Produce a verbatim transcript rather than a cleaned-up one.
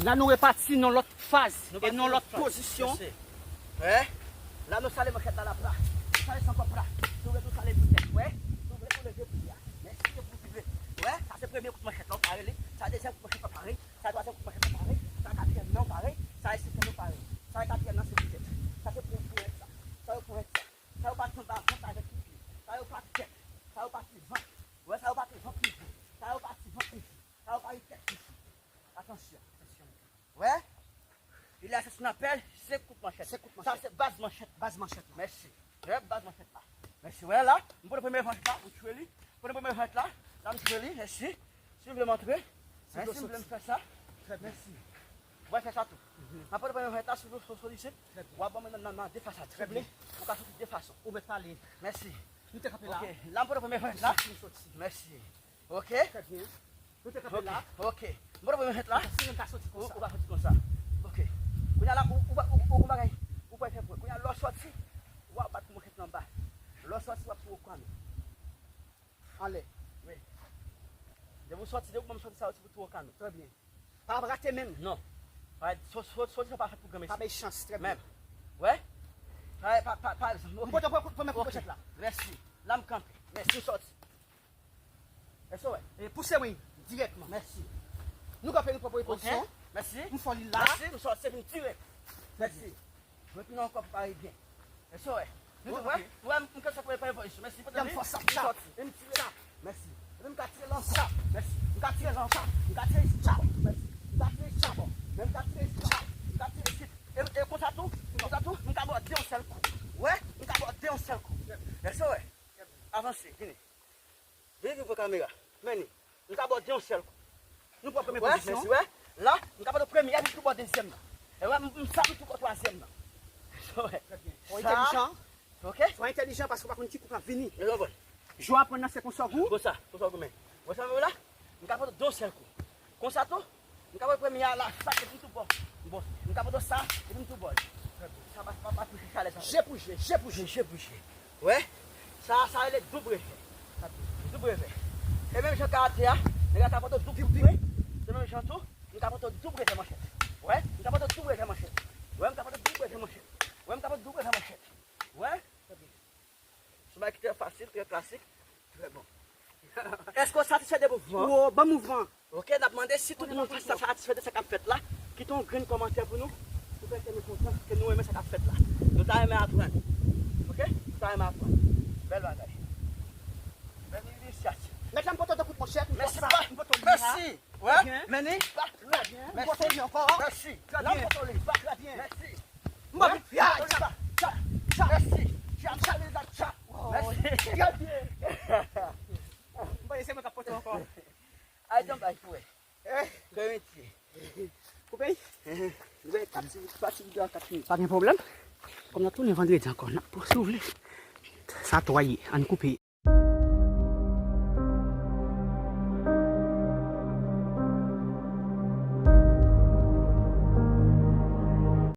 La nou repati nan lòt faz e nan lòt pozisyon. Wè. La nou sale manchèt la, la pla. Sale san kòb la. Si w vle tou sale pou tèt, wè. Si w vle tou leve pou li a. Men si se pou vire. Wè, sa se premye kout manchèt la, w pare li. Sa dezyèm kout manchèt la pare. Sa twazyèm kout manchèt la pare. Sa katriyèm nan pare. Sa e senkyèm nan pare. Sa e katriyèm nan se pou tèt. Sa se pou, pou rèd sa. Sa yo pou rèd sa. Sa yo pa tann ba vant avèk tout pye. Sa yo pa tèt. Sa yo pa ti vant. Wè, sa yo pa ti vant pye. Sa yo pa ti vant pye. Sa yo pa tèt pye. Atansyon. Wè. Il a se n apèl, se kout manchèt. Se kout manchèt. Sa se baz manchèt. Baz manchèt la. Mèsi. Wè, baz manchèt la. Mèsi. Wè la, m pran premye manchèt la, m tchwe li. Pran premye manchèt la, la m tchwe li. Mèsi. Si w vle m antre, si w vle m fè sa. Trè byen. Mèsi. W ap fè sa tou. Mhm. M ap pran premye manchèt la, si w vle w soti isit. Trè byen. W ap ban mwen nan, nan, nan de fasad. Trè byen. Ou ka soti de fason. Ou mèt pale. Mèsi. Nou te kanpe la. Ok, la m pran premye manchèt la. Soti, soti. Mèsi. Ok. Trè byen. Nou te kanpe la. Ok. M pran premye manchèt la. Si nou ka soti konsa. Ou, ou ka soti konsa. Ok. Kounye a la, ou, ou, ou, ou, ou bagay. Ou pral fè pwen. Kounye a, lè w soti, w ap bat manchèt nan ba. Lè w soti, w ap tou o kano. Anlè. Wi. Depi w soti, depi w ban m soti sa, w ti pou tou o kano. Trè byen. Pa rate menm. Non. Pa, so, so, soti sa pa fèt pou granmesi. Pa bay chans, trè byen. Menm. Wè? Pa, pa, pa, pa egzanp. M pote premye kout manchèt la. Mèsi. La m kanpe. Mèsi. M soti. Èske w wè? E pouse wi, dirèkman. Mèsi. Nou kanpe, nou pran pozisyon. Ok. Mèsi. M fè li la. Mèsi, m soti, se vin dirèk. Mèsi. Mwen pini ankò pou pare byen. Èske w wè? Nou wè? Wè, m ka soti, mwen pran pozisyon. Mèsi, pote li. M soti. E m tire. Mèsi. Epi m ka tire lan sa. Mèsi. M ka tire lan sa. M ka tire isit. Mèsi. M ka tire isit. Men m ka tire isit. M ka tire isit. E, e konsa tou, konsa tou, m ka ba w de yon sèl kou. Wè? M ka ba w de yon sèl kou. Èske w wè? Avanse, vini. Vini, vini pran kamera. Men li. M ka ba w de yon sèl kou. Nou pran premye pozisyon. Mèsi, wè. La, m ka ba w premye a, epi tou ba w dezyèm nan. E wè, m, m sa tou kou twazyèm nan. Wè. Trè byen. Fò w entèlijan. Ok. Fò w entèlijan paske w pa konn ki kou k ap vini. Jwe aprann nan se konsa w gou. Konsa, konsa w gou men. Wè sa m wè la? M ka ba w de yon sèl kou. Konsa tou, m ka pran premye a la, sa, epi m tou ba w. Bon, m ka pran sa, epi m tou ba w. Sa pa, pa, pa touche chalè sa. Je pou je, je pou je. Je pou je. Wè? Sa, sa rele doub revè. Doub revè. E menm jan karate a, nèg la ka pran doub kout pwen. Se menm jan tou, m ka pran doub revè manchèt. Wè? M ka pran doub revè manchèt. Wè, m ka pran doub revè manchèt. Wè, m ka pran doub revè manchèt. Wè? Se yon bagay ki trè fasil, trè klasik. Trè bon. Èske w satisfè de mouvman an? Wo, bon mouvman. Ok, n ap mande si tout moun sa, sa satisfè de sa k ap fèt la. Kite yon grenn kòmantè pou nou. Pou fè ke nou kontan, ke nou renmen sa k ap fèt la. Nou ta renmen aprann. Ok? Nou ta renmen aprann. Bèl bagay. Bèl inisyativ. Mèt la, m pote w de kout manchèt, m pote sa, m pote w li la. Mèsi. Wè, men li. Trè byen. Mèsi. M pote w li ankò. Mèsi. Trè byen. La, m pote w li. Trè byen. Mèsi. M ba li. Mèsi. Trè byen. M panse se mwen k ap pote ankò. Ay, jan bay pou wè. Koupe. Koupe. Pati, pati videyo a kat minit. Pa gen pwoblèm. Kòm n ap tounen vandredi ankò, n ap, si w vle. Sa twa ye, ann koupe.